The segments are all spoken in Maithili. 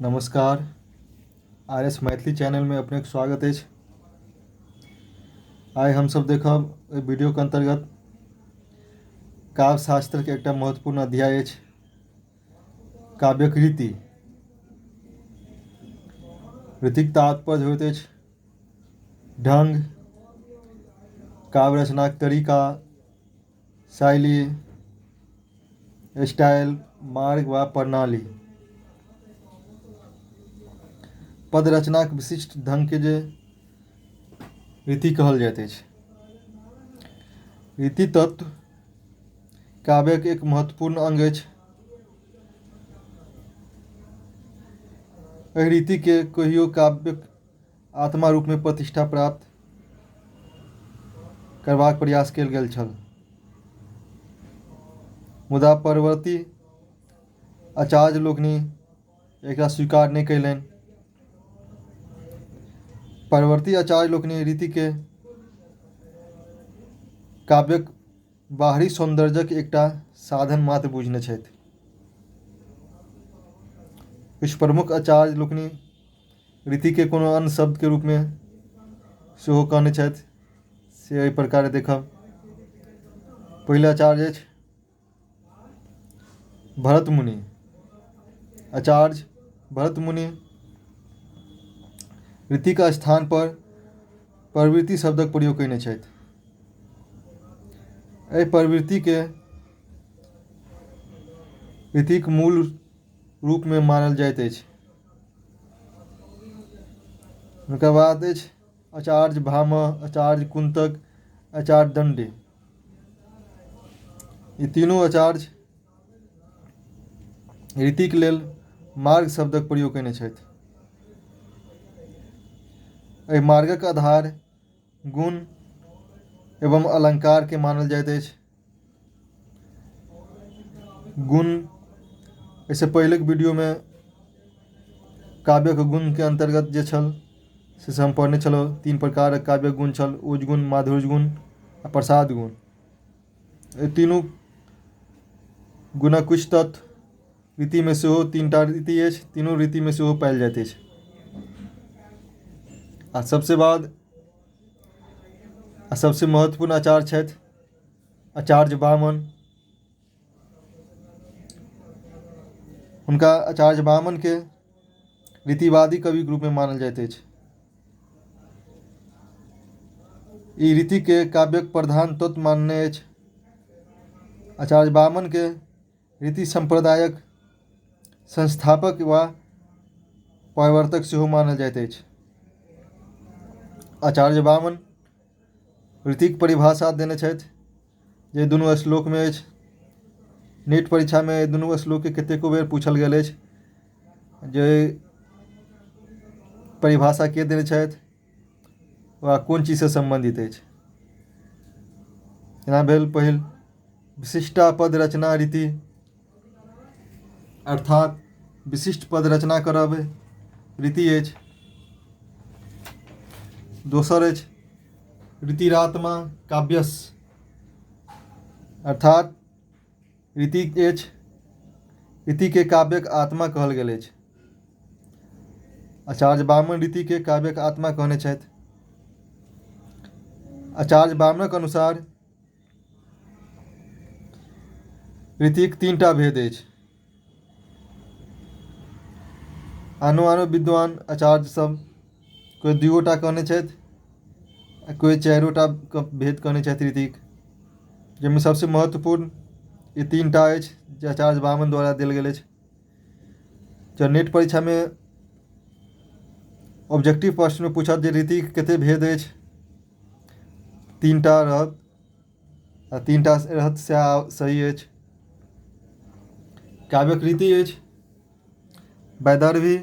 नमस्कार, आर एस मैथिली चैनलमे अपनेक स्वागत अछि। आइ हमसभ देखब एहि वीडियोके अन्तर्गत काव्य शास्त्रके एकटा महत्वपूर्ण अध्याय अछि काव्यक रीति। रीतिक तात्पर्य होइत अछि ढङ्ग, काव्य रचनाक तरीका, शैली, स्टाइल, मार्ग वा प्रणाली। पद रचनाक विशिष्ट ढङ्गके जे रीति कहल जाइत अछि। रीति तत्व काव्यक एक महत्वपूर्ण अङ्ग अछि। एहि रीतिके कहियो काव्यक आत्मा रूपमे प्रतिष्ठा प्राप्त करबाक प्रयास कयल गेल छल, मुदा परवर्ती आचार्य लोकनि एकरा स्वीकार नहि कयलनि। परवर्ती आचार्य लोकनि रीतिके काव्यक बाहरी सौन्दर्यक एकटा साधन मात्र बुझने छथि। किछु प्रमुख आचार्य लोकनि रीतिके कोनो अन्य शब्दके रूपमे सेहो कहने छथि, से एहि प्रकारे देखब। पहिल आचार्य अछि भरत मुनि। आचार्य भरत मुनि रीतिक स्थान पर प्रवृत्ति शब्दक प्रयोग कयने छथि। एहि प्रवृत्तिके रीतिक मूल रूपमे मानल जाइत अछि। हुनका बाद अछि आचार्य भामह, आचार्य कुन्तक, आचार्य दण्डी। ई तीनू आचार्य रीतिक लेल मार्ग शब्दक प्रयोग कयने छथि। एहि मार्गक आधार गुण एवं अलङ्कार के मानल जाइत अछि। गुण एहिसँ पहिलेके वीडियोमे काव्यक गुणके अन्तर्गत जे छल से हम पढ़ने छलहुँ। तीन प्रकारक काव्यक गुण छल: ओज गुण, माधुर्य गुण आ प्रसाद गुण। एहि तीनू गुणक किछु तत्व रीतिमे सेहो, तीनटा रीति अछि, तीनू रीतिमे सेहो पायल जाइत अछि। आ सबसे बाद आ सबसे महत्वपूर्ण आचार्य छथि आचार्य वामन। हुनका आचार्य वामनके रीतिवादी कविके रूपमे मानल जाइत अछि। ई रीतिके काव्यक प्रधान तत्व मानने अछि। आचार्य वामनके रीति सम्प्रदायक संस्थापक वा प्रवर्तक सेहो मानल जाइत अछि। आचार्य वामन रीतिक परिभाषा देने छथि जे दुनू श्लोकमे अछि। नीट परीक्षामे एहि दुनू श्लोकके कतेको बेर पूछल गेल अछि जे परिभाषा के देने छथि वा कोन चीजसँ सम्बन्धित अछि। जेना भेल पहिल विशिष्टा पद रचना रीति, अर्थात विशिष्ट पद रचना करब रीति अछि। दोसर अछि रीतिरात्मा काव्यस, अर्थात रीति अछि, रीतिके काव्यक आत्मा कहल गेल अछि। आचार्य वामन रीतिके काव्यक आत्मा कहने छथि। आचार्य वामनक अनुसार रीतिक तीनटा भेद अछि। आनो आनो विद्वान आचार्य सब कोइ दुइयोटा कहने छथि आ कोइ चारिओटा भेद कहने छथि रीतिक, जाहिमे सबसे महत्वपूर्ण ई तीनटा अछि जे आचार्य वामन द्वारा देल गेल अछि। जँ नेट परीक्षामे ऑब्जेक्टिव प्रश्नमे पूछत जे रीतिक कते भेद अछि, तीनटा रहत आ तीनटा रहत सएह सही अछि। काव्यक रीति अछि वैदर्भी,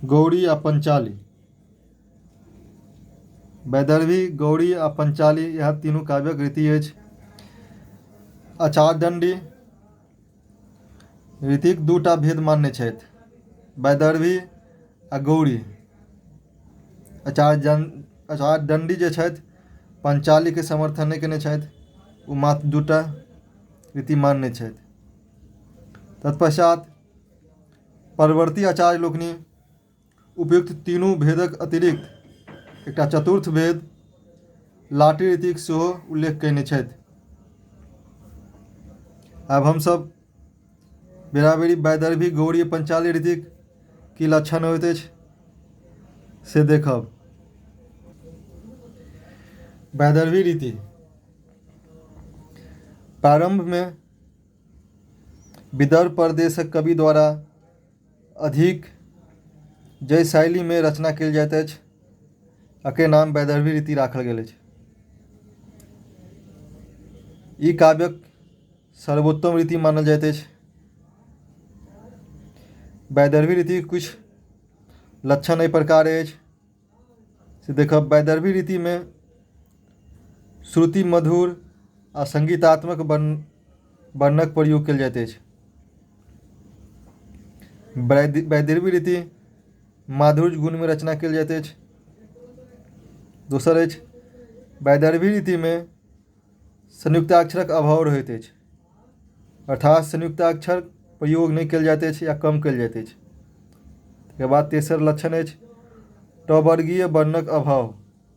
गौड़ी आ पंचाली। वैदर्भी, गौड़ी आ पंचाली इएह तीनू काव्यक रीति अछि। आचार्य दण्डी रीतिक दूटा भेद मानने छथि, वैदर्भी आ गौड़ी। आचार्य दण्डी जे छथि पंचालीके समर्थन नहि कयने छथि, ओ मात्र दूटा रीति मानने छथि। तत्पश्चात परवर्ती आचार्य लोकनि उपयुक्त तीनू भेदक अतिरिक्त एकटा चतुर्थ भेद लाटी रीतिक सेहो उल्लेख कयने छथि। आब हमसभ बेराबेरी वैदर्भी गौड़ीय पंचाली रीतिक की लक्षण होइत अछि से देखब। वैदर्भी रीति प्रारंभमे विदर्भ प्रदेशक कवि द्वारा अधिक जाहि शैलीमे रचना कयल जाइत अछि एकर नाम वैदर्भी रीति राखल गेल अछि। ई काव्यक सर्वोत्तम रीति मानल जाइत अछि। वैदर्भी रीतिक किछु लक्षण एहि प्रकारे अछि से देखब। वैदर्भी रीतिमे श्रुति मधुर आ संगीतात्मक वर्णक प्रयोग कयल जाइत अछि। वैदर्भी रीति माधुर्य गुणमे रचना कयल जाइत अछि। दोसर अछि वैदर्भी रीतिमे संयुक्ताक्षरक अभाव रहैत अछि, अर्थात संयुक्ताक्षर प्रयोग नहि कयल जाइत अछि या कम कयल जाइत अछि। तकर बाद तेसर लक्षण अछि टवर्गीय वर्णक अभाव,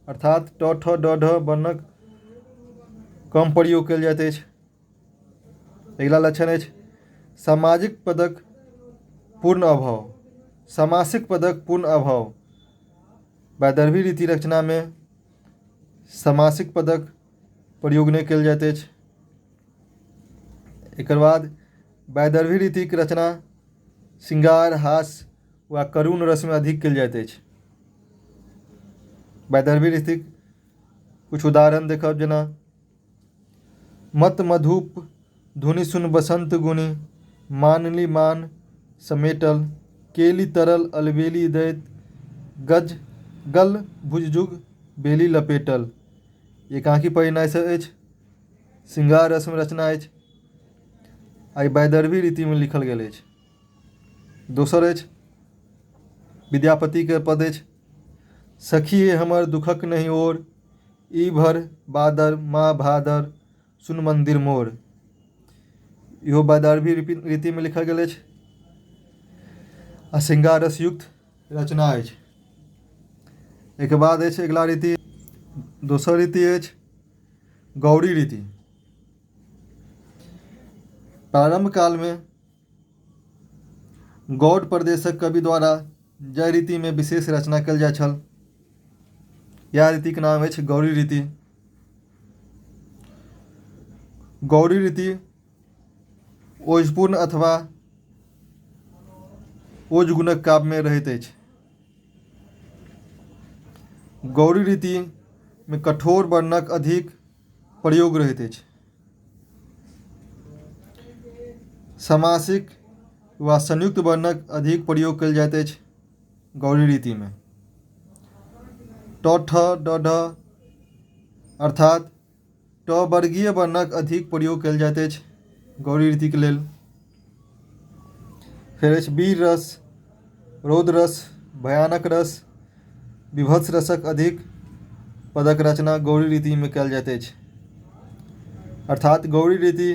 अर्थात ट ठ ड ढ वर्णक कम प्रयोग कयल जाइत अछि। अगिला लक्षण अछि सामाजिक पदक पूर्ण अभाव, सामासिक पदक पूर्ण अभाव। वैदर्भी रीति रचनामे सामासिक पदक प्रयोग नहि कयल जाइत अछि। एकर बाद वैदर्भी रीतिक रचना श्रृंगार, हास्य वा करुण रसमे अधिक कयल जाइत अछि। वैदर्भी रीतिक किछु उदाहरण देखब, जेना मत मधुप धुनि सुन बसंत गुनि, मानली मान समेटल, केली तरल अलबेली दैत, गज गल भुजजुग बेली लपेटल। एकांकी परिणयसँ अछि, श्रृंगार रसमे रचना अछि आ ई वैदर्भी रीतिमे लिखल गेल अछि। दोसर अछि विद्यापतिके पद अछि सखी हे हमर दुखक नहि ओर, ई भर बादर माह भादर सुन मन्दिर मोर। इहो वैदर्भी रीतिमे लिखल गेल अछि आ श्रृंगार रसयुक्त रचना अछि। एहिके बाद अछि अगिला रीति, दोसर रीति अछि गौरी रीति। प्रारंभ कालमे गौड़ प्रदेशक कवि द्वारा जाहि रीतिमे विशेष रचना कयल जाइत छल इएह रीतिके नाम अछि गौरी रीति। गौरी रीति ओजपूर्ण अथवा ओज गुणक काव्यमे रहैत अछि। गौरी रीतिमे कठोर वर्णक अधिक प्रयोग रहैत अछि। सामासिक वा संयुक्त वर्णक अधिक प्रयोग कयल जाइत अछि गौरी रीतिमे। ट ठ ड ढ अर्थात ट वर्गीय वर्णक अधिक प्रयोग कयल जाइत अछि गौरी रीतिक लेल। फेर अछि वीर रस, रौद्र रस, भयानक रस, विभत्स रसक अधिक पदक रचना गौरी रीतिमे कयल जाइत अछि। अर्थात गौरी रीति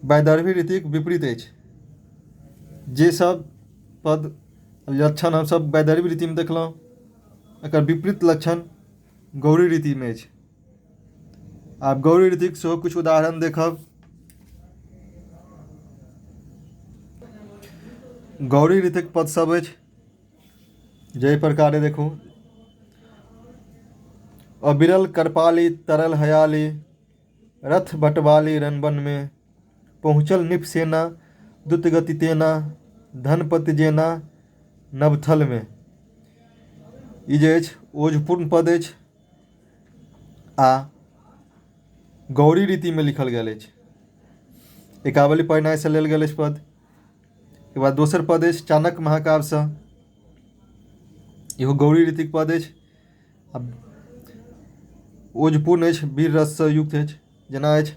वैदर्भी रीतिक विपरीत अछि। जे सब पद लक्षण हमसभ वैदर्भी रीतिमे देखलहुँ एकर विपरीत लक्षण गौरी रीतिमे अछि। आब गौरी रीतिक सेहो किछु उदाहरण देखब। गौरी रीतिक पद सब अछि जाहि प्रकारे देखू। अबिरल करपाली तरल हयाली, रथ बटवाली रणवन में, पहुँचल निप सेना द्रुतगति तेना, धनपति जेना नवथल में। ई जे अछि ओजपूर्ण पद अछि आ गौरी रीतिमे लिखल गेल अछि। एकावली परिणयसँ लेल गेल अछि पद। एकर बाद दोसर पद अछि चाणक्य महाकाव्यसँ, इहो गौरी रीतिक पद अछि आ ओजपूर्ण अछि, वीर रससँ युक्त अछि। जेना अछि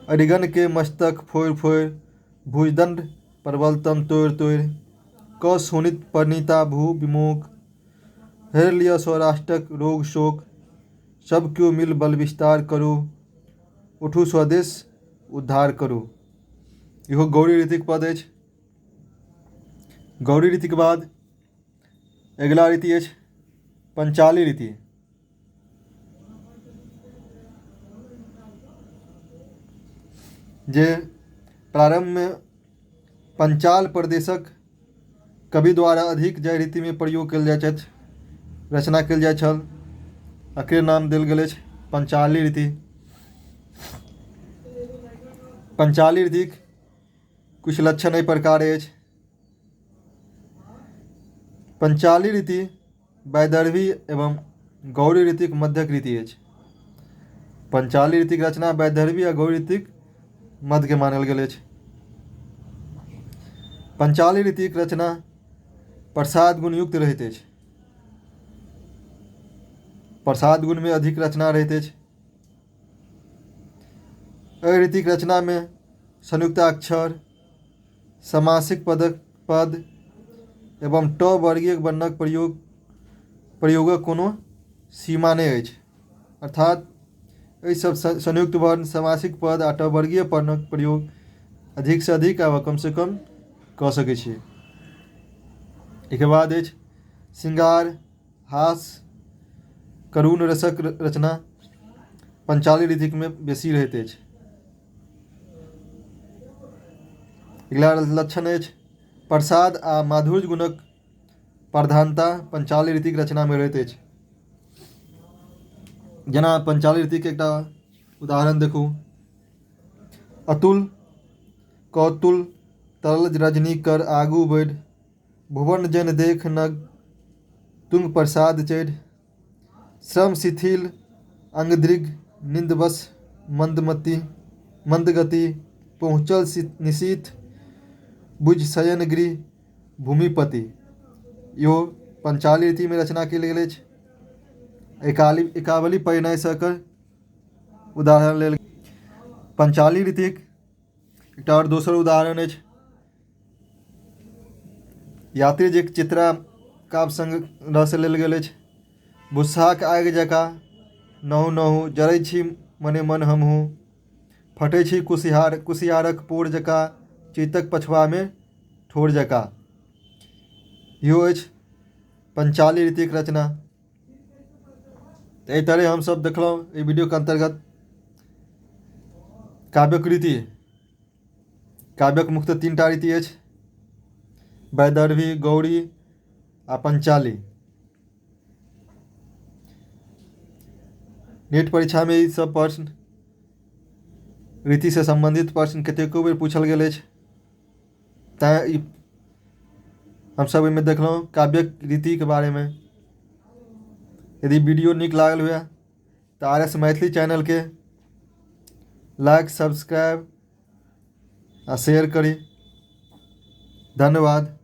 अरिगण के मस्तक फोड़ि फोड़ि, भुजदंड प्रबल तन तोड़ि तोड़ि, क शोणित परिणीता भू विमुख, हेर लिअ सौराष्ट्रक रोग शोक, सब केओ मिल बल विस्तार करू, उठू स्वदेश उद्धार करू। इहो गौरी रीतिक पद अछि। गौरी रीतिके बाद अगिला रीति अछि पंचाली रीति। जे प्रारम्भमे पंचाल प्रदेशक कवि द्वारा अधिक जाहि रीतिमे प्रयोग कयल जाइत अछि, रचना कयल जाइत छल, एकरे नाम देल गेल अछि पंचाली रीति। पंचाली रीतिक किछु लक्षण एहि प्रकार अछि। पंचाली रीति वैदर्भी एवं गौरी रीतिक मध्यक रीति अछि। पंचाली रीतिक रचना वैदर्भी आ गौरी रीतिक मध्यके मानल गेल अछि। पंचाली रीतिक रचना प्रसाद गुणयुक्त रहैत अछि। प्रसाद गुणमे अधिक रचना रहैत अछि। एहि रीतिक रचनामे संयुक्ताक्षर, सामासिक पदक पद एवं ट वर्गीय वर्णक प्रयोगक कोनो सीमा नहि अछि। अर्थात एहि सब संयुक्त वर्ण, सामासिक पद आ टवर्गीय वर्णक प्रयोग अधिकसँ अधिक आ कमसँ कम कऽ सकै छी। एहिके बाद अछि श्रृंगार, हास, करुण रसक रचना पंचाली रीतिमे बेसी रहैत अछि। अगिला लक्षण अछि प्रसाद आ माधुर्य गुणक प्रधानता पंचाली रीतिक रचनामे रहैत अछि। जेना पंचाली रीतिक एकटा उदाहरण देखू। अतुल कौतुल तरल रजनी कर आगू बढ़ि, भुवन जन देख नग तुंग प्रसाद चढ़ि, श्रम शिथिल अंगदृग निंदवश मंदमति मंदगति पहुँचल निशीथ बुझ शयन गृह भूमिपति। इहो पंचाली रीतिमे रचना कयल गेल अछि। एकावली परिणयसँ एकर उदाहरण लेल। पंचाली रीतिक एकटा आओर दोसर उदाहरण अछि यात्री जीक चित्रा काव्य संग्रहसँ लेल गेल अछि। भुस्साक आगि जकाँ नहु नहु जरै छी मने मन हमहूँ, फटै छी कुसियारक पोर जकाँ चैतक पछबामे ठोर जकाँ। इहो अछि पंचाली रीतिक रचना। तऽ एहि तरहे हमसभ देखलहुँ एहि वीडियोके अन्तर्गत काव्यक रीति। काव्यक मुख्यतः तीनटा रीति अछि, वैदर्भी, गौरी आ पंचाली। नेट परीक्षामे ई सब प्रश्न रीतिसँ सम्बन्धित प्रश्न कतेको बेर पूछल गेल अछि, तैँ ई हमसभ एहिमे देखलहुँ काव्यक रीतिके बारेमे। यदि वीडियो नीक लागल हुए तऽ आर एस मैथिली चैनलके लाइक, सब्सक्राइब आ शेयर करी। धन्यवाद।